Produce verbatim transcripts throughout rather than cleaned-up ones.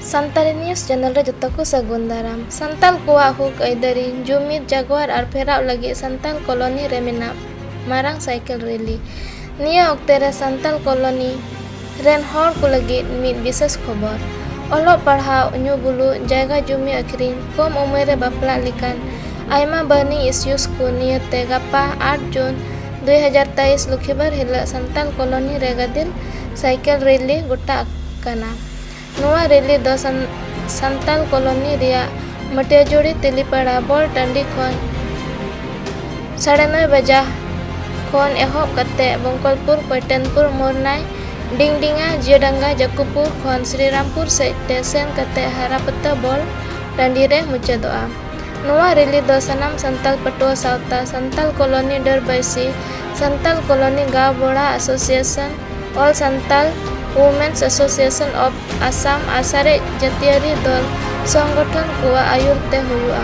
Santali news channel ᱨᱮ ᱡᱚᱛᱚ ᱠᱚ ᱥᱟᱹᱜᱩᱱ ᱫᱟᱨᱟᱢ᱾ ᱥᱟᱱᱛᱟᱲ ᱠᱚᱣᱟᱜ ᱦᱚᱠ ᱟᱹᱭᱫᱟᱹᱨᱤ, ᱡᱩᱢᱤᱫ, ᱡᱟᱜᱣᱟᱨ ᱟᱨ ᱯᱷᱮᱨᱟᱣ ᱞᱟᱹᱜᱤᱫ ᱥᱟᱱᱛᱟᱲ ᱠᱚᱞᱚᱱᱤ ᱨᱮ ᱢᱮᱱᱟᱜ ᱢᱟᱨᱟᱝ ᱥᱟᱭᱠᱮᱞ ᱨᱮᱞᱤ᱾ ᱱᱤᱭᱟᱹ ᱚᱠᱛᱮ ᱨᱮ ᱥᱟᱱᱛᱟᱲ ᱠᱚᱞᱚᱱᱤ ᱨᱮᱱ ᱦᱚᱲ ᱠᱚ ᱞᱟᱹᱜᱤᱫ ᱢᱤᱫ ᱵᱤᱥᱮᱥ ᱠᱷᱚᱵᱚᱨ᱾ ᱚᱞᱚᱜ ᱯᱟᱲᱦᱟᱣ, ᱧᱩ ᱵᱩᱞᱩᱜ, ᱡᱟᱭᱜᱟ ᱡᱩᱢᱤ ᱟᱹᱠᱷᱨᱤᱧ, ᱠᱚᱢ ᱩᱢᱮᱨ ᱨᱮ ᱵᱟᱯᱞᱟᱜ ᱞᱮᱠᱟᱱ ᱟᱭᱢᱟ burning issues ᱠᱚ ᱱᱤᱭᱟᱹᱛᱮ ᱜᱟᱯᱟ ᱟᱴ ᱡᱩᱱ ᱫᱩᱭ ᱦᱟᱡᱟᱨ ᱛᱮᱭᱤᱥ ᱞᱚᱠᱷᱤᱵᱟᱨ ᱦᱤᱞᱳᱜ ᱥᱟᱱᱛᱟᱲ ᱠᱚᱞᱚᱱᱤ ᱨᱮ ᱜᱟᱫᱮᱞ ᱥᱟᱭᱠᱮᱞ ᱨᱮᱞᱤ ᱜᱚᱴᱟ ᱟᱠᱟᱱᱟ᱾ ᱱᱚᱣᱟ ᱨᱮᱞᱤ ᱫᱚ ᱥᱟᱱ-, ᱥᱟᱱᱛᱟᱲ ᱠᱚᱞᱚᱱᱤ ᱨᱮᱭᱟᱜ ᱢᱟᱹᱴᱤᱭᱟᱹᱡᱩᱲᱤ ᱛᱤᱞᱤᱯᱟᱲᱟ ᱵᱚᱞ ᱴᱟᱺᱰᱤ ᱠᱷᱚᱱ ᱥᱟᱲᱮ ᱱᱚᱭ ᱵᱟᱡᱟ ᱠᱷᱚᱱ ᱮᱦᱚᱵ ᱠᱟᱛᱮ ᱵᱚᱝᱠᱚᱞᱯᱩᱨ, ᱠᱚᱭᱴᱟᱱᱯᱩᱨ, ᱢᱳᱨᱱᱟᱭ, ᱰᱤᱝᱰᱤᱝᱟ, ᱡᱤᱭᱟᱰᱟᱝᱜᱟ, ᱡᱟᱠᱩᱯᱩᱨ ᱠᱷᱚᱱ ᱥᱨᱤᱨᱟᱢᱯᱩᱨ ᱥᱮᱫ ᱛᱮ ᱥᱮᱱ ᱠᱟᱛᱮ ᱦᱟᱨᱟᱯᱟᱛᱟ ᱵᱚᱞ ᱴᱟᱺᱰᱤ ᱨᱮ ᱢᱩᱪᱟᱹᱫᱚᱜᱼᱟ᱾ ᱱᱚᱣᱟ ᱨᱮᱞᱤ ᱫᱚ ᱥᱟᱱᱟᱢ ᱥᱟᱱᱛᱟᱲ ᱯᱟᱹᱴᱷᱩᱣᱟᱹ ᱥᱟᱶᱛᱟ, ᱥᱟᱱᱛᱟᱲ ᱠᱚᱞᱚᱱᱤ ᱰᱟᱹᱨ ᱵᱟᱹᱭᱥᱤ, ᱥᱟᱱᱛᱟᱲ ᱠᱚᱞᱚᱱᱤ ᱜᱟᱶ ᱵᱚᱲᱟ association, All Santal Women's Association of Assam ᱟᱨ ᱥᱟᱨᱮᱡ ᱡᱟᱹᱛᱤᱭᱟᱹᱨᱤ ᱫᱚᱞ ᱥᱚᱝᱜᱚᱴᱷᱚᱱ ᱠᱚᱣᱟᱜ ᱟᱹᱭᱩᱨ ᱛᱮ ᱦᱩᱭᱩᱜᱼᱟ᱾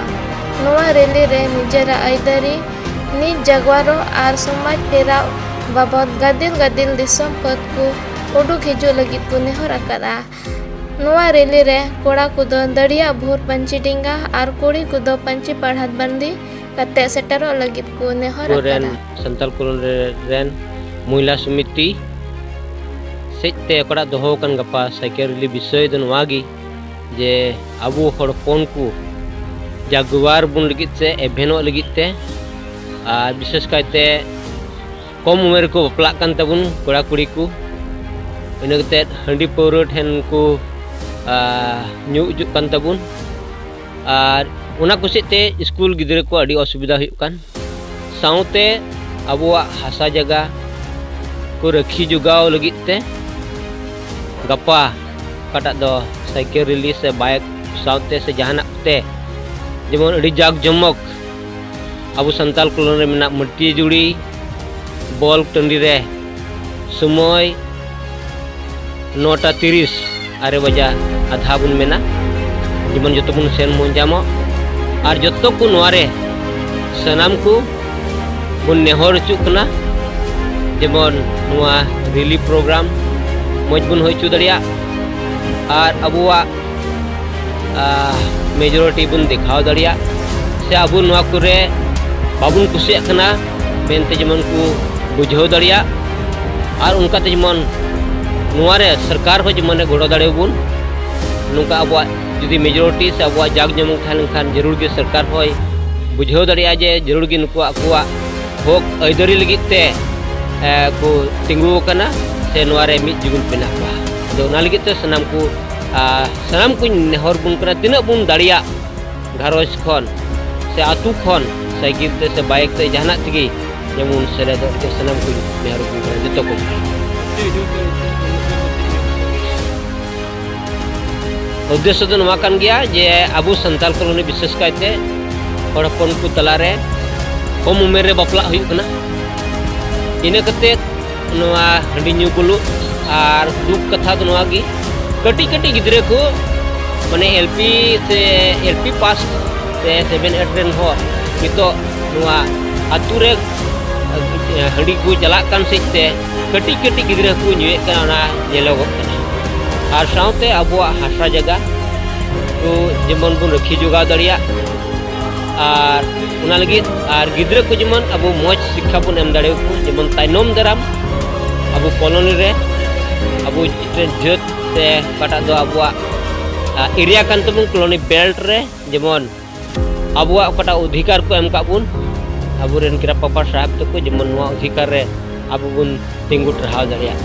ᱱᱚᱣᱟ ᱨᱮᱞᱤ ᱨᱮ ᱱᱤᱡᱮᱨᱟᱜ ᱟᱹᱭᱫᱟᱹᱨᱤ, ᱱᱤᱡ ᱡᱟᱜᱣᱟᱨᱚᱜ ᱟᱨ ᱥᱚᱢᱟᱡᱽ ᱯᱷᱮᱨᱟᱣ ᱵᱟᱵᱚᱫ ᱜᱟᱫᱮᱞ ᱜᱟᱫᱮᱞ ᱫᱤᱥᱚᱢ ᱯᱷᱟᱹᱫ ᱠᱚ ᱩᱰᱩᱠ ᱦᱤᱡᱩᱜ ᱞᱟᱹᱜᱤᱫ ᱠᱚ ᱱᱮᱦᱚᱨ ᱟᱠᱟᱫᱼᱟ᱾ ᱱᱚᱣᱟ ᱨᱮᱞᱤ ᱨᱮ ᱠᱚᱲᱟ ᱠᱚᱫᱚ ᱫᱟᱹᱲᱤᱭᱟᱜ ᱵᱷᱳᱨ ᱯᱟᱹᱧᱪᱤ ᱰᱮᱸᱜᱟ ᱟᱨ ᱠᱩᱲᱤ ᱠᱚᱫᱚ ᱯᱟᱹᱧᱪᱤ ᱯᱟᱲᱦᱟᱛ ᱵᱟᱸᱫᱮ ᱠᱟᱛᱮ ᱥᱮᱴᱮᱨᱚᱜ ᱞᱟᱹᱜᱤᱫ ᱠᱚ ᱱᱮᱦᱚᱨ ᱟᱵᱚ ᱨᱮᱱ ᱟᱠᱟᱫᱟ᱾ ᱥᱟᱱᱛᱟᱲ ᱠᱚᱞᱚᱱᱤ ᱨᱮᱱ ᱢᱚᱦᱤᱞᱟ ᱥᱚᱢᱤᱛᱤ ᱥᱮᱡ ᱛᱮ ᱚᱠᱟᱴᱟᱜ ᱫᱚᱦᱚ ᱟᱠᱟᱱ ᱜᱟᱯᱟ ᱥᱟᱭᱠᱮᱞ ᱨᱮᱞᱤ ᱵᱤᱥᱚᱭ ᱫᱚ ᱱᱚᱣᱟ ᱜᱮ ᱡᱮ ᱟᱵᱚ ᱦᱚᱲ ᱦᱚᱯᱚᱱ ᱠᱚ ᱡᱟᱜᱩᱣᱟᱨ ᱵᱚᱱ ᱞᱟᱹᱜᱤᱫ ᱛᱮ, ᱮᱵᱷᱮᱱᱚᱜ ᱞᱟᱹᱜᱤᱫ ᱛᱮ, ᱟᱨ ᱵᱤᱥᱮᱥ ᱠᱟᱭᱛᱮ ᱠᱚᱢ ᱩᱢᱮᱨ ᱨᱮᱠᱚ ᱵᱟᱯᱞᱟᱜ ᱠᱟᱱ ᱛᱟᱵᱚᱱ ᱠᱚᱲᱟ ᱠᱩᱲᱤ ᱠᱚ, ᱤᱱᱟᱹ ᱠᱟᱛᱮᱫ ᱦᱟᱺᱰᱤ ᱯᱟᱹᱣᱨᱟᱹ ᱴᱷᱮᱱ ᱠᱚ, ᱟ, ᱧᱩ ᱚᱪᱚᱜ ᱠᱟᱱ ᱛᱟᱵᱚᱱ᱾ ᱟᱨ ᱚᱱᱟ ᱠᱚ ᱥᱮᱫ ᱛᱮ ᱥᱠᱩᱞ ᱜᱤᱫᱽᱨᱟᱹ ᱠᱚ ᱟᱹᱰᱤ ᱚᱥᱩᱵᱤᱫᱷᱟ ᱦᱩᱭᱩᱜ ᱠᱟᱱ, ᱥᱟᱶᱛᱮ ᱟᱵᱚᱣᱟᱜ ᱦᱟᱥᱟ ᱡᱟᱭᱜᱟ ᱠᱚ ᱨᱟᱹᱠᱷᱤ ᱡᱚᱜᱟᱣ ᱞᱟᱹᱜᱤᱫ ᱛᱮ ᱜᱟᱯᱟ ᱚᱠᱟᱴᱟᱜ ᱫᱚ ᱥᱟᱭᱠᱮᱞ ᱨᱮᱞᱤ ᱥᱮ ᱵᱟᱭᱤᱠ ᱥᱟᱶᱛᱮ ᱥᱮ ᱡᱟᱦᱟᱱᱟᱜ ᱛᱮ ᱡᱮᱢᱚᱱ ᱟᱹᱰᱤ ᱡᱟᱠ ᱡᱚᱢᱚᱠ ᱟᱵᱚ ᱥᱟᱱᱛᱟᱲ ᱠᱚᱞᱚᱱᱤ ᱨᱮ ᱢᱮᱱᱟᱜ ᱢᱟᱹᱴᱤᱭᱟᱹᱡᱩᱲᱤ ᱵᱚᱞ ᱴᱟᱺᱰᱤ ᱨᱮ ᱥᱚᱢᱚᱭ ᱱᱚᱴᱟ ᱛᱤᱨᱤᱥ, ᱟᱨᱮ ᱵᱟᱡᱟ ᱟᱫᱷᱟ ᱵᱚᱱ ᱢᱮᱱᱟ, ᱡᱮᱢᱚᱱ ᱡᱚᱛᱚ ᱵᱚᱱ ᱥᱮᱱ ᱢᱚᱡᱟᱢᱚᱜ᱾ ᱟᱨ ᱡᱚᱛᱚ ᱠᱚ ᱱᱚᱣᱟ ᱨᱮ ᱥᱟᱱᱟᱢ ᱠᱚ ᱵᱚᱱ ᱱᱮᱦᱚᱨ ᱦᱚᱪᱚᱜ ᱠᱟᱱᱟ, ᱡᱮᱢᱚᱱ ᱱᱚᱣᱟ ᱨᱮᱞᱤ ᱯᱨᱳᱜᱨᱟᱢ ᱢᱚᱡᱽ ᱵᱚᱱ ᱦᱩᱭ ᱦᱚᱪᱚ ᱫᱟᱲᱮᱭᱟᱜ᱾ ᱟᱨ ᱟᱵᱚᱣᱟᱜ ᱢᱮᱡᱚᱨᱤᱴᱤ ᱵᱚᱱ ᱫᱮᱠᱷᱟᱣ ᱫᱟᱲᱮᱭᱟᱜ, ᱥᱮ ᱟᱵᱚ ᱱᱚᱣᱟ ᱠᱚᱨᱮ ᱵᱟᱵᱚᱱ ᱠᱩᱥᱤᱭᱟᱜ ᱠᱟᱱᱟ ᱢᱮᱱᱛᱮ ᱡᱮᱢᱚᱱ ᱠᱚ ᱵᱩᱡᱷᱟᱹᱣ ᱫᱟᱲᱮᱭᱟᱜ, ᱟᱨ ᱚᱱᱠᱟᱛᱮ ᱡᱮᱢᱚᱱ ᱱᱚᱣᱟ ᱨᱮ ᱥᱚᱨᱠᱟᱨ ᱦᱚᱸ ᱡᱮᱢᱚᱱ ᱮ ᱜᱚᱲᱚ ᱫᱟᱲᱮᱭᱟᱵᱚᱱ᱾ ᱱᱚᱝᱠᱟ ᱟᱵᱚᱣᱟᱜ ᱡᱩᱫᱤ ᱢᱮᱡᱚᱨᱤᱴᱤ ᱥᱮ ᱟᱵᱚᱣᱟᱜ ᱡᱟᱠ ᱡᱚᱢᱚᱠ ᱛᱟᱦᱮᱸ ᱞᱮᱱᱠᱷᱟᱱ ᱡᱟᱹᱨᱩᱲ ᱜᱮ ᱥᱚᱨᱠᱟᱨ ᱦᱚᱸᱭ ᱵᱩᱡᱷᱟᱹᱣ ᱫᱟᱲᱮᱭᱟᱜᱼᱟ ᱡᱮ ᱡᱟᱹᱨᱩᱲ ᱜᱮ ᱱᱩᱠᱩ ᱟᱠᱚᱣᱟᱜ ᱦᱚᱠ ᱟᱹᱭᱫᱟᱹᱨᱤ ᱞᱟᱹᱜᱤᱫ ᱛᱮ, ᱮ, ᱠᱚ ᱛᱤᱸᱜᱩ ᱟᱠᱟᱱᱟ ᱥᱮ ᱱᱚᱣᱟ ᱨᱮ ᱢᱤᱫ ᱡᱩᱜᱩᱫ ᱢᱮᱱᱟᱜ ᱠᱚᱣᱟ᱾ ᱟᱫᱚ ᱚᱱᱟ ᱞᱟᱹᱜᱤᱫ ᱛᱮ ᱥᱟᱱᱟᱢ ᱠᱚ, ᱟ, ᱥᱟᱱᱟᱢ ᱠᱚᱧ ᱱᱮᱦᱚᱨ ᱵᱚᱱ ᱠᱟᱱᱟ, ᱛᱤᱱᱟᱹᱜ ᱵᱚᱱ ᱫᱟᱲᱮᱭᱟᱜ ᱜᱷᱟᱨᱚᱸᱡᱽ ᱠᱷᱚᱱ ᱥᱮ ᱟᱹᱛᱩ ᱠᱷᱚᱱ ᱥᱟᱭᱠᱮᱞ ᱛᱮ ᱥᱮ ᱵᱟᱭᱤᱠ ᱛᱮ ᱡᱟᱦᱟᱱᱟᱜ ᱛᱮᱜᱮ ᱡᱮᱢᱚᱱ ᱥᱮᱞᱮᱫᱚᱜ ᱛᱮ ᱥᱟᱱᱟᱢ ᱠᱚᱧ ᱱᱮᱦᱚᱨ ᱵᱚᱱ ᱠᱟᱱᱟ ᱡᱚᱛᱚ ᱠᱚ᱾ ᱩᱫᱽᱫᱮᱥᱥᱚ ᱫᱚ ᱱᱚᱣᱟ ᱠᱟᱱ ᱜᱮᱭᱟ ᱡᱮ ᱟᱵᱚ ᱥᱟᱱᱛᱟᱲ ᱠᱚᱞᱚᱱᱤ ᱵᱤᱥᱮᱥ ᱠᱟᱭᱛᱮ ᱦᱚᱲ ᱦᱚᱯᱚᱱ ᱠᱚ ᱛᱟᱞᱟᱨᱮ ᱠᱚᱢ ᱩᱢᱮᱨ ᱨᱮ ᱵᱟᱯᱞᱟᱜ ᱦᱩᱭᱩᱜ ᱠᱟᱱᱟ᱾ ᱤᱱᱟᱹ ᱠᱟᱛᱮ ᱱᱚᱣᱟ ᱦᱟᱺᱰᱤ ᱧᱩ ᱵᱩᱞᱩᱜ, ᱟᱨ ᱫᱩᱠ ᱠᱟᱛᱷᱟ ᱫᱚ ᱱᱚᱣᱟ ᱜᱮ, ᱠᱟᱹᱴᱤᱡ ᱠᱟᱹᱴᱤᱡ ᱜᱤᱫᱽᱨᱟᱹ ᱠᱚ, ᱢᱟᱱᱮ, ᱮᱞ ᱯᱤ ᱥᱮ ᱮᱞ ᱯᱤ ᱯᱟᱥ ᱥᱮ ᱥᱮᱵᱷᱮᱱ ᱮᱭᱤᱴ ᱨᱮᱱ ᱦᱚᱲ ᱱᱤᱛᱚᱜ ᱱᱚᱣᱟ ᱟᱹᱛᱩ ᱨᱮ ᱦᱟᱺᱰᱤ ᱠᱚ ᱪᱟᱞᱟᱜ ᱠᱟᱱ ᱥᱮᱫ ᱛᱮ ᱠᱟᱹᱴᱤᱡ ᱠᱟᱹᱴᱤᱡ ᱜᱤᱫᱽᱨᱟᱹ ᱠᱚ ᱧᱩᱭᱮᱫ ᱠᱟᱱᱟ, ᱚᱱᱟ ᱧᱮᱞᱚᱜᱚᱜ ᱠᱟᱱᱟ᱾ ᱟᱨ ᱥᱟᱶᱛᱮ ᱟᱵᱚᱣᱟᱜ ᱦᱟᱥᱟ ᱡᱟᱭᱜᱟ ᱠᱚ ᱡᱮᱢᱚᱱ ᱵᱚᱱ ᱨᱟᱹᱠᱷᱤ ᱡᱚᱜᱟᱣ ᱫᱟᱲᱮᱭᱟᱜ, ᱟᱨ ᱚᱱᱟ ᱞᱟᱹᱜᱤᱫ ᱟᱨ ᱜᱤᱫᱽᱨᱟᱹ ᱠᱚ ᱡᱮᱢᱚᱱ ᱟᱵᱚ ᱢᱚᱡᱽ ᱥᱤᱠᱠᱷᱟ ᱵᱚᱱ ᱮᱢ ᱫᱟᱲᱮᱭᱟᱠᱚ, ᱡᱮᱢᱚᱱ ᱛᱟᱭᱱᱚᱢ ᱫᱟᱨᱟᱢ ᱟᱵᱚ ᱠᱚᱞᱚᱱᱤ ᱨᱮ ᱟᱵᱚ ᱢᱤᱫᱴᱮᱱ ᱡᱟᱹᱛ ᱥᱮ ᱚᱠᱟᱴᱟᱜ ᱫᱚ ᱟᱵᱚᱣᱟᱜ, ᱟ, area ᱠᱟᱱ ᱛᱟᱵᱚᱱ ᱠᱚᱞᱚᱱᱤ ᱵᱮᱞᱴ ᱨᱮ, ᱡᱮᱢᱚᱱ ᱟᱵᱚᱣᱟᱜ ᱚᱠᱟᱴᱟᱜ ᱚᱫᱷᱤᱠᱟᱨ ᱠᱚ ᱮᱢ ᱠᱟᱜ ᱵᱚᱱ ᱟᱵᱚᱨᱮᱱ ᱜᱨᱟᱢ ᱯᱟᱯᱟ ᱥᱟᱦᱮᱵᱽ ᱛᱟᱠᱚ, ᱡᱮᱢᱚᱱ ᱱᱚᱣᱟ ᱚᱫᱷᱤᱠᱟᱨ ᱨᱮ ᱟᱵᱚ ᱵᱚᱱ ᱛᱤᱸᱜᱩ ᱴᱟᱨᱦᱟᱣ ᱫᱟᱲᱮᱭᱟᱜ᱾